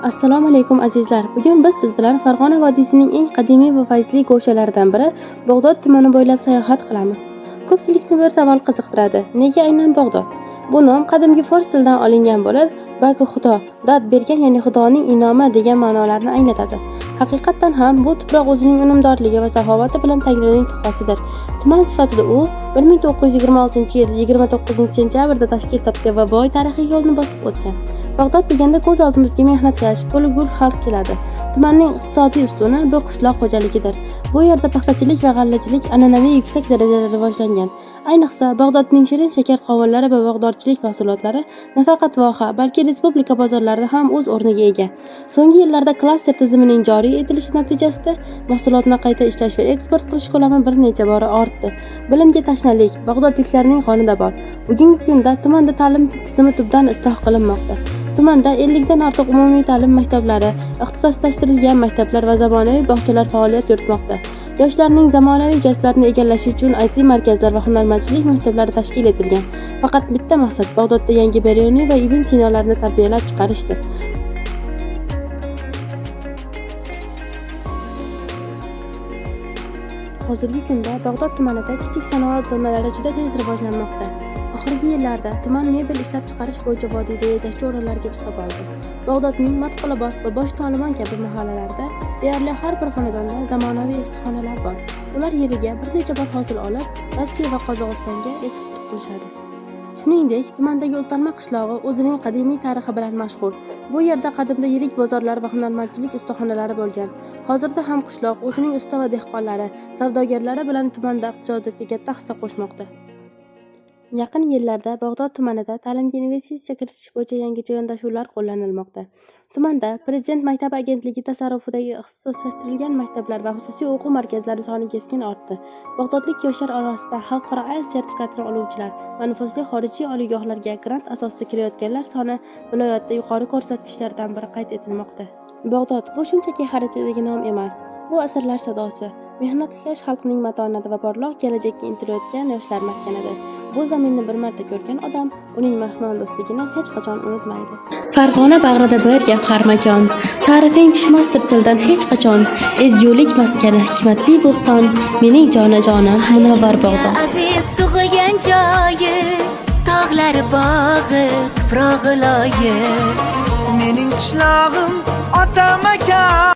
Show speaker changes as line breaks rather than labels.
Assalomu alaykum azizlar. Bugun biz siz bilan Farg'ona vodiysining eng qadimiy va fayzli go'shalaridan biri Bog'dod tumani bo'ylab sayohat qilamiz. Ko'pchilikni bir savol qiziqtiradi. Nega aynan Bog'dod? Bu nom qadimgi fors tilidan olingan bo'lib, Baku Xudo, dod bergan, ya'ni Xudoning inomi degan ma'nolarni anglatadi. Haqiqatdan ham bu tuproq o'zining unumdorligi va saxovati bilan Tangrining tuhfasidir. Tuman sifatida u 1926-yil 29-sentyabrda tashkil topgan va boy tarixiy yo'lni bosib o'tgan. Bag'dod deganda ko'z oldimizga mehnatkash, qo'li gul xalq keladi. Tumanning iqtisodiy ustuni bu qishloq xo'jaligidir. Bu yerda paxtachilik va g'allachilik an'anaviy yuksak darajada rivojlangan. Ayniqsa, Bag'dodning shirin shakar qovunlari va bog'dorchilik mahsulotlari nafaqat voha, balki respublika bozorlarida ham o'z o'rniga ega. So'nggi yillarda klaster tizimining joriy etilishi natijasida mahsulotni qayta ishlash va eksport qilish ko'lami bir necha bora ortdi. Bilimga tashnalik bag'dodliklarning qonida bor. Bugungi kunda tumanda ta'lim tizimi tubdan isloh qilinmoqda. Tumanda 50 dan ortiq umumiy ta'lim maktablari, ixtisoslashtirilgan maktablar va zamonaviy bog'chalar faoliyat yuritmoqda. Yoshlarning zamonaviy kasblarni egallashi uchun IT markazlar va hunarmandchilik maktablari tashkil etilgan. Faqat bitta maqsad: Bag'dodda yangi Beruniy va Ibn Sinolarni tarbiyalab chiqarishdir. Hozirgi kunda Bag'dod tumanida kichik sanoat zonalari juda tez rivojlanmoqda. Oxirgi yillarda tuman mebel ishlab chiqarish bo'yicha vodiyda yetakchi o'rinlarga chiqib oldi. Bag'dodning Matqulobod va Bosh Tolibon kabi mahallalarida deyarli har bir xonadonda zamonaviy issiqxonalar bor. Ular yiliga bir necha bor hosil olib, Rossiya va Qozog'istonga eksport qilishadi. Shuningdek, tumandagi Ultarma qishlog'i o'zining qadimiy tarixi bilan mashhur. Bu yerda qadimda yirik bozorlar va hunarmandchilik ustaxonalari bo'lgan. Hozirda ham qishloq o'zining usta va dehqonlari, savdogarlari bilan tumanda iqtisodiyotga katta hissa qo'shmoqda. Yaqin yillarda Bag'dod tumanida ta'limga investitsiya kiritish bo'yicha yangicha yondashuvlar qo'llanilmoqda. Tumanda Prezident maktabi agentligi tasarrufidagi ixtisoslashtirilgan maktablar va xususiy o'quv markazlari soni keskin ortdi. Bag'dodlik yoshlar orasida xalqaro IELTS sertifikatini oluvchilar va nufuzli xorijiy oliygohlarga grant asosida kirayotganlar soni viloyatda yuqori ko'rsatkichlardan biri qayd etilmoqda. Bag'dod bu shunchaki xaritadagi nom emas. Bu asrlar sadosi, mehnatkash xalqning matonati va porloq kelajakka intilayotgan yoshlar maskanidir. Bu zaminni bir marta ko'rgan odam uning mehmondo'stligini hech qachon unutmaydi. Farg'ona bag'rida bir gavhar makon, ta'rifing tushmasdir tildan hech qachon. Ezgulik maskani, hikmatli bo'ston, mening jonajonim munavvar Bag'dod.
Aziz tug'ilgan joyi, tog'lari, bog'i, tuprog'i, loyi.
Mening qishlog'im, ota makon.